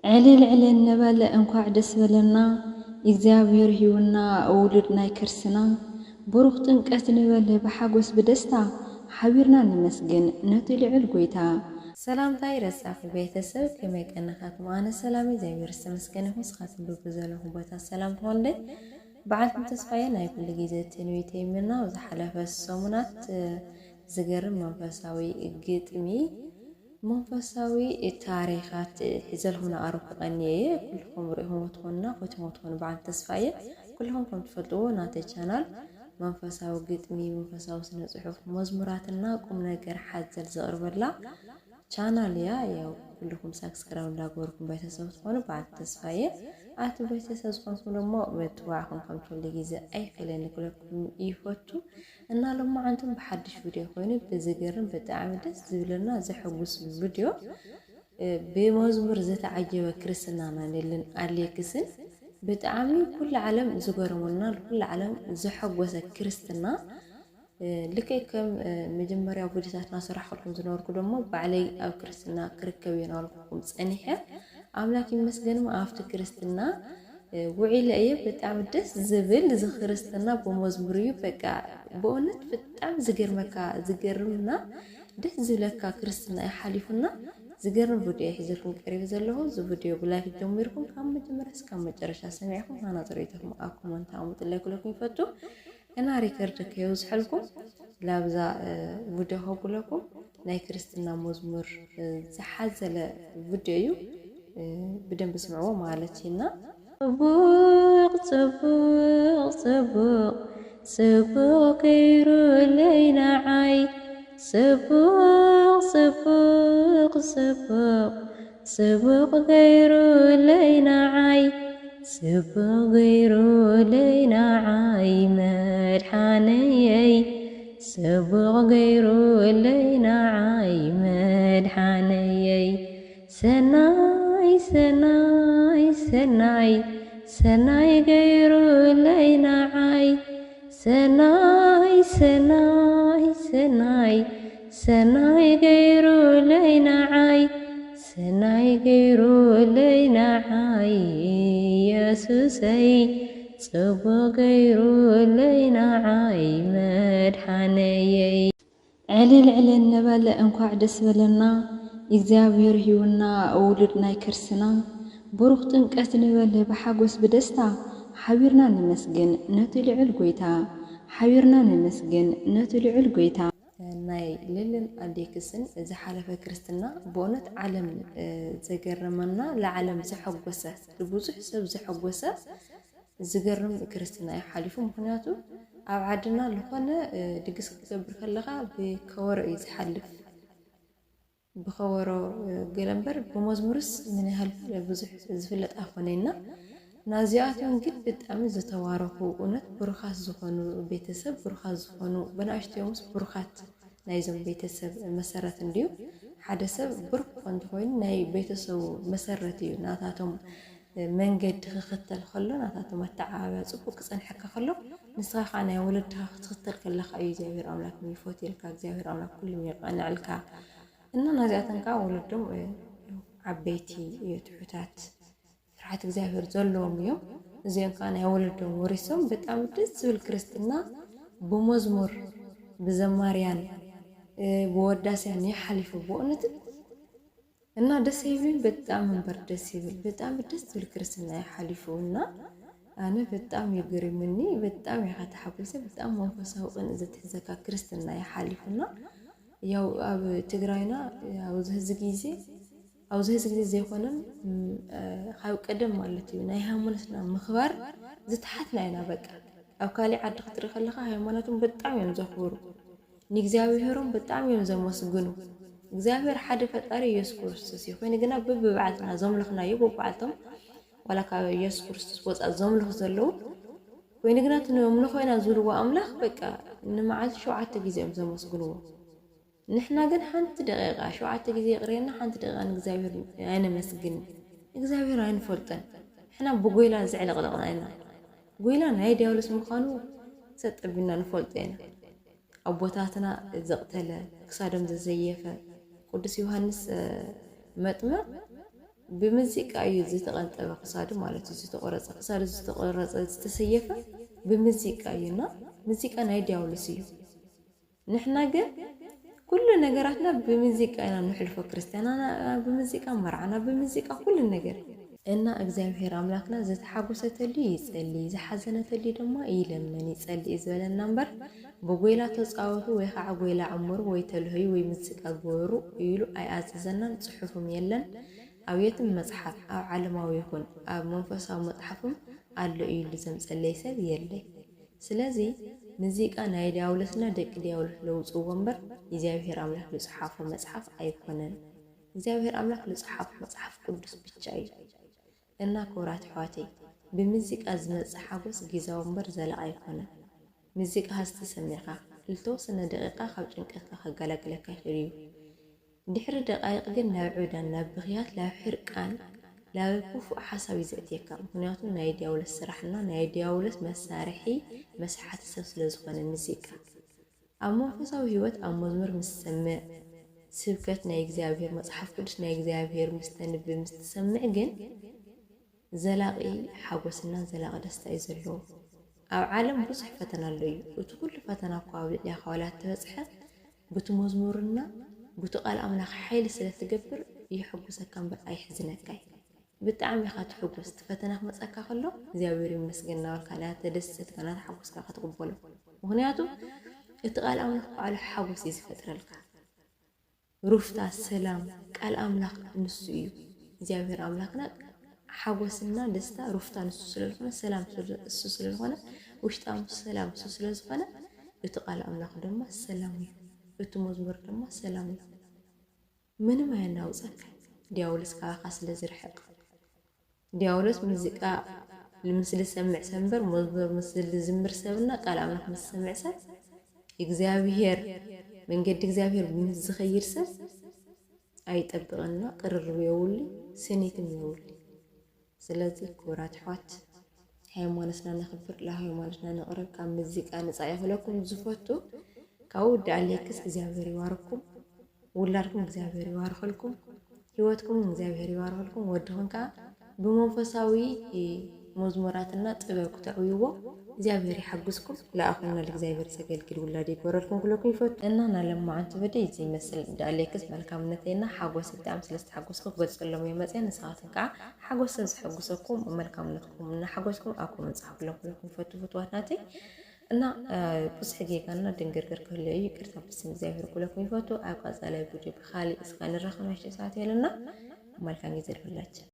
ዕልል ዕልል ንበል እንኳዕ ደስ በለና እግዚኣብሔር ሂቡና ውሉድ ናይ ከርስና። ብሩኽ ጥምቀት ንበል ብሓጎስ ብደስታ ሓቢርና ነመስግን ነቲ ልዑል ጎይታ። ሰላምታ ይረሳኺ ቤተሰብ ከመይ ቀነኻትም ኣነ ሰላም እግዚኣብሔር ዝተመስገነ ይኹን ንስኻትም ብብዘለኹም ቦታ ሰላም ትኾንደ። በዓልኩም ተስፋየ ናይ ኩሉ ግዜ ትንቢት የምና ዝሓለፈ ሰሙናት ዝገርም መንፈሳዊ ግጥሚ መንፈሳዊ ታሪኻት ሒዘልኩም ንቐርብ ክቐኒ እየ። ኩልኹም ርኢኹም ትኾኑና ፈቲኹም ትኾኑ በዓል ተስፋ እየ። ኩልኹም ከም ትፈልጥዎ ናተይ ቻናል መንፈሳዊ ግጥሚ መንፈሳዊ ስነ ጽሑፍ መዝሙራትና ቁም ነገር ሓዘል ዘቕርበላ ቻናል እያ። ያው ኩልኹም ሳብስክራይብ እንዳገበርኩም ቤተሰብ ትኾኑ በዓል ተስፋ እየ። ኣቲ ቤተሰብ ዝኾንኩም ደሞ ምትዋዕኹም ከም ትወልደ ግዜ ኣይፈለኒ ክለኩም ይፈቱ። እና ሎማዓንቱም ብሓድሽ ቪድዮ ኮይኑ ብዝገርም ብጣዕሚ ደስ ዝብልና ዘሐጉስ ቪድዮ ብመዝሙር ዝተዓጀበ ክርስትና ናንልን ኣሌክስን ብጣዕሚ ኩሉ ዓለም ዝገረመና ኩሉ ዓለም ዘሐጎሰ ክርስትና። ልክዕ ከም መጀመርያ ቪድዮታት እናሰራሕኩልኩም ዝነበርኩ ደሞ ባዕለይ ኣብ ክርስትና ክርከብ እየ ናበልኩኩም ፀኒሐ። ኣምላክ ይመስገን ኣብቲ ክርስትና ውዒለ እየ። ብጣዕሚ ደስ ዝብል እዚ ክርስትና ብመዝሙር እዩ። በቃ ብእውነት ብጣዕሚ ዝገርመካ ዝገርምና ደስ ዝብለካ ክርስትና እዩ ሓሊፉና። ዝገርም ቪድዮ እየ ሒዘልኩም ቀሪበ ዘለኹ። እዚ ቪድዮ ብላይክ ጀሚርኩም ካብ መጀመርያ እስካብ መጨረሻ ሰሚዕኩም ሃና ፅሬተኩም ኣብ ኮመንት ኣሙጥለይ ክለኩም ይፈቱ። እና ሪከርድ ከየብዝሐልኩም ላብዛ ቪድዮ ከጉለኩም ናይ ክርስትና መዝሙር ዝሓዘለ ቪድዮ እዩ። ብደንብ ስምዕዎ ማለት ኢና። ጽቡቕ ጽቡቕ ጽቡቕ ጽቡቕ ገይሩለይ ንዓይ። ጽቡቕ ጽቡቕ ጽቡቕ ጽቡቕ ገይሩለይ ንዓይ። ጽቡቕ ገይሩለይ ንዓይ መድሓነየይ። ጽቡቕ ገይሩለይ ንዓይ መድሓነየይ። ሰናይ ሰናይ ሰናይ ሰናይ ገይሩለይ ንዓይ። ሰናይ ሰናይ ሰናይ ሰናይ ገይሩለይ ንዓይ። ሰናይ ገይሩለይ ንዓይ ኢየሱሰይ። ጽቡቕ ገይሩለይ ንዓይ መድሓነየይ። ዕልል ዕልል ንበል እንኳዕ ደስ በለና እግዚኣብሔር ሂቡና ውሉድ ናይ ከርስና። ብሩኽ ጥምቀት ንበል ብሓጎስ ብደስታ ሓቢርና ነመስግን ነቲ ልዑል ጎይታ። ሓቢርና ነመስግን ነቲ ልዑል ጎይታ። ናይ ልልን ኣሌክስን ዝሓለፈ ክርስትና ብእውነት ዓለም ዘገረመና ለዓለም ዘሐጎሰ ብዙሕ ሰብ ዘሐጎሰ ዝገርም ክርስትና እዩ ሓሊፉ። ምክንያቱ ኣብ ዓድና ዝኾነ ድግስ ክትገብር ከለኻ ብከበሮ እዩ ዝሓልፍ። ብኸበሮ ገለ እምበር ብመዝሙርስ ምን ያህል ብዙሕ ዝፍለጥ ኣይኮነና። ናዚኣቶም ግን ብጣዕሚ ዝተባረኹ እውነት ብሩኻት ዝኾኑ ቤተሰብ ብሩኻት ዝኾኑ ብናእሽተዮምስ ብሩኻት ናይዞም ቤተሰብ መሰረት እንድዩ። ሓደ ሰብ ብሩኽ እንተኾይኑ ናይ ቤተሰቡ መሰረት እዩ። ናታቶም መንገዲ ክኽተል ከሎ ናታቶም ኣተዓባብያ ጽቡቕ ክጸንሐካ ከሎ ንስኻ ከዓ ናይ ወለድኻ ክትኽተል ከለኻ እዩ እግዚኣብሔር ኣምላክ ይፎትየልካ እግዚኣብሔር ኣምላክ ኩሉ የቃንዐልካ። እና ናዚኣተን ከዓ ወለዶም ዓበይቲ ትሑታት ፍርሓት እግዚኣብሔር ዘለዎም እዮም። እዚኦም ከዓ ናይ ወለዶም ወሪሶም ብጣዕሚ ደስ ዝብል ክርስትና ብመዝሙር ብዘማርያን ብወዳስያን ይሓሊፉ ብእውነትን እና ደስ ይብል በጣም እምበር ደስ ይብል በጣም ደስ ዝብል ክርስትና ይሓሊፉ እና ኣነ በጣም ይግርምኒ በጣም ኢኻ ተሓጒሰ በጣም መንፈሳዊ ቅን ዘትሕዘካ ክርስትና ይሓሊፉና። ያው ኣብ ትግራይና ኣብዚ ህዚ ግዜ ኣብዚ ህዚ ግዜ ዘይኮነን ካብ ቀደም ማለት እዩ ናይ ሃይማኖትና ምኽባር ዝተሓትና ኢና። በቃ ኣብ ካሊእ ዓዲ ክትርኢ ከለኻ ሃይማኖቶም በጣም እዮም ዘኽብሩ ንእግዚኣብሔሮም በጣም እዮም ዘመስግኑ። እግዚኣብሔር ሓደ ፈጣሪ ኢየሱስ ክርስቶስ እዩ። ኮይኑ ግና ብብባዕልና ዘምልኽናዮ ብባዕልቶም ዋላ ካብ ኢየሱስ ክርስቶስ ወፃእ ዘምልኽ ዘለዉ ኮይኑ ግና እቲ ነምልኾ ኢና ዝብልዎ ኣምላኽ በቃ ንመዓልቲ ሸውዓተ ግዜ እዮም ዘመስግንዎ። ንሕና ግን ሓንቲ ደቂቃ ሸውዓተ ግዜ ይቕርየና ሓንቲ ደቂቃ ንእግዚኣብሔር ኣይነመስግንን እግዚኣብሔር ኣይንፈልጦን። ንሕና ብጎይላ ዘዕለቕለቕና ኢና። ጎይላ ናይ ዲያብሎስ ምዃኑ ሰጥ ኣቢልና ንፈልጦ ኢና። ኣቦታትና ዘቕተለ ክሳዶም ዘዘየፈ ቅዱስ ዮሃንስ መጥምቕ ብሙዚቃ እዩ ዝተቐንጠበ ክሳዱ ማለት እዩ። ዝተቆረጸ ክሳዱ፣ ዝተቆረጸ፣ ዝተሰየፈ ብሙዚቃ እዩ። እና ሙዚቃ ናይ ዲያብሎስ እዩ። ንሕና ግን ኩሉ ነገራትና ብሙዚቃ ኢና ንሕልፎ። ክርስትያናና ብሙዚቃ፣ መርዓና ብሙዚቃ፣ ኩሉ ነገር። እና እግዚኣብሔር ኣምላክና ዝተሓጎሰተሉ ይጸሊ፣ ዝሓዘነተሉ ድማ ይለምን ይጸሊ እዩ ዝበለና እምበር፣ ብጎይላ ተጻወቱ ወይ ከዓ ጎይላ ዕምሩ ወይ ተልህዩ ወይ ሙዚቃ ግበሩ ኢሉ ኣይኣዘዘናን፣ ጽሑፍም የለን። ኣብ የትም መጽሓፍ፣ ኣብ ዓለማዊ ይኹን ኣብ መንፈሳዊ መጽሓፍም ኣሎ ኢሉ ዘምጸለይ ሰብ የለይ። ስለዚ ሙዚቃ ናይ ዲያብሎስና ደቂ ዲያብሎስ ለውፅዎ እምበር እግዚኣብሔር ኣምላክ ዝፀሓፎ መፅሓፍ ኣይኮነን። እግዚኣብሔር ኣምላክ ዝፀሓፎ መፅሓፍ ቅዱስ ብቻ እዩ። እና ክቡራት ኣሕዋተይ፣ ብሙዚቃ ዝመፅእ ሓጎስ ጊዛዊ እምበር ዘላቂ ኣይኮነን። ሙዚቃ ሃስቲ ሰሚዕካ ልተወሰነ ደቂቃ ካብ ጭንቀትካ ከገላግለካ ይኽእል እዩ። ድሕሪ ደቃይቕ ግን ናብ ዕብዳን፣ ናብ ብኽያት፣ ናብ ሕርቃን፣ ናብ ክፉእ ሓሳብ እዩ ዘእትየካ። ምኽንያቱ ናይ ዲያብሎስ ስራሕና ናይ ዲያብሎስ መሳርሒ መስሓቲ ሰብ ስለ ዝኾነ ሙዚቃ። ኣብ መንፈሳዊ ህይወት ኣብ መዝሙር ምስ ትሰምዕ፣ ስብከት ናይ እግዚኣብሔር፣ መጽሓፍ ቅዱስ ናይ እግዚኣብሔር ምስ ተንብብ፣ ምስ ትሰምዕ ግን ዘላቂ ሓጎስና ዘላቂ ደስታ እዩ ዘለዎ። ኣብ ዓለም ብዙሕ ፈተና ኣሎ እዩ። እቲ ኩሉ ፈተና እኳ ኣብ ልዕሊኻ ዋላ እተበጽሐ፣ ብቲ መዝሙርና ብቲ ቃል ኣምላኽ ሓይሊ ስለ ትገብር የሐጉሰካ እምበር ኣየሕዝነካ እዩ። ብጣዕሚ ኢኻ ትሕጎስ። እቲ ፈተና ክመጸካ ከሎ እግዚኣብሔር ይመስገን እናበልካ እናተደሰትካ እናተሓጎስካ ኢኻ ትቕበሎ። ምኽንያቱ እቲ ቃል ኣምላኽ ባዕሉ ሓጎስ እዩ ዝፈጥረልካ። ሩፍታ፣ ሰላም፣ ቃል ኣምላኽ ንሱ እዩ። እግዚኣብሔር ኣምላኽና ሓጎስና ደስታ ሩፍታ ንሱ ስለ ዝኾነ፣ ሰላም ስለ-፣ እሱ ስለ ዝኾነ፣ ውሽጣዊ ሰላም እሱ ስለ ዝኾነ፣ እቲ ቃል ኣምላኽ ድማ ሰላም እዩ። እቲ መዝሙር ድማ ሰላም እዩ። ምንም ኣየናውጸካ። ዲያብሎስ ካባኻ ስለ ዝርሕቕ። ዲያብሎስ ሙዚቃ ምስ ዝሰምዕ ሰብ እምበር መዝሙር ምስ ዝዝምር ሰብና ቃል ኣምላኽ ምስ ዝሰምዕ ሰብ እግዚኣብሔር መንገዲ እግዚኣብሔር ምስ ዝኸይድ ሰብ ኣይጠብቕና ቅርርብ የብሉ፣ ስኒትም የብሉ። ስለዚ ክቡራት ኣሕዋት ሃይማኖትና ነኽብር፣ ለሃይማኖትና ንቕረብ፣ ካብ ሙዚቃ ንጻ ይኽለኩም ዝፈቱ ካብ ውዲ ኣሌክስ እግዚኣብሔር ይባርኩም። ውላድኩም እግዚኣብሔር ይባርኸልኩም፣ ህይወትኩም እግዚኣብሔር ይባርኸልኩም። ወድኹም ከዓ ብመንፈሳዊ መዝሙራትና ጥበብ ክተዕብይዎ እግዚኣብሔር ይሓግዝኩም። ለኣኹምና ለእግዚኣብሔር ዘገልግል ውላድ ይግበረልኩም ክብለኩም ይፈቱ። እና ናለማዓንቲ በደ እዚ ይመስል። ደኣሌክስ መልካምነተይና ሓጎስ ብጣዕሚ ስለ ዝተሓጎስኩ ክገልጸሎም እየ መፅያ። ንስኻትኩም ከዓ ሓጎስ ስለ ዘሐጉሰኩም መልካምነትኩም እናሓጎስኩም ኣብ ኮመንት ፃሕፉሎም ክብለኩም ይፈቱ ፍትዋት ናተይ። እና ብዙሕ ጌጋና ድንግርግር ክህልዮ እዩ። ይቅርታ ብስም እግዚኣብሔር ክብለኩም ይፈቱ። ኣብ ቀፃላይ ቪድዮ ብካሊእ እስካ ንራኸብ። ናሽተ ሰዓት የለና። መልካም ጊዜ ይሁንላችሁ።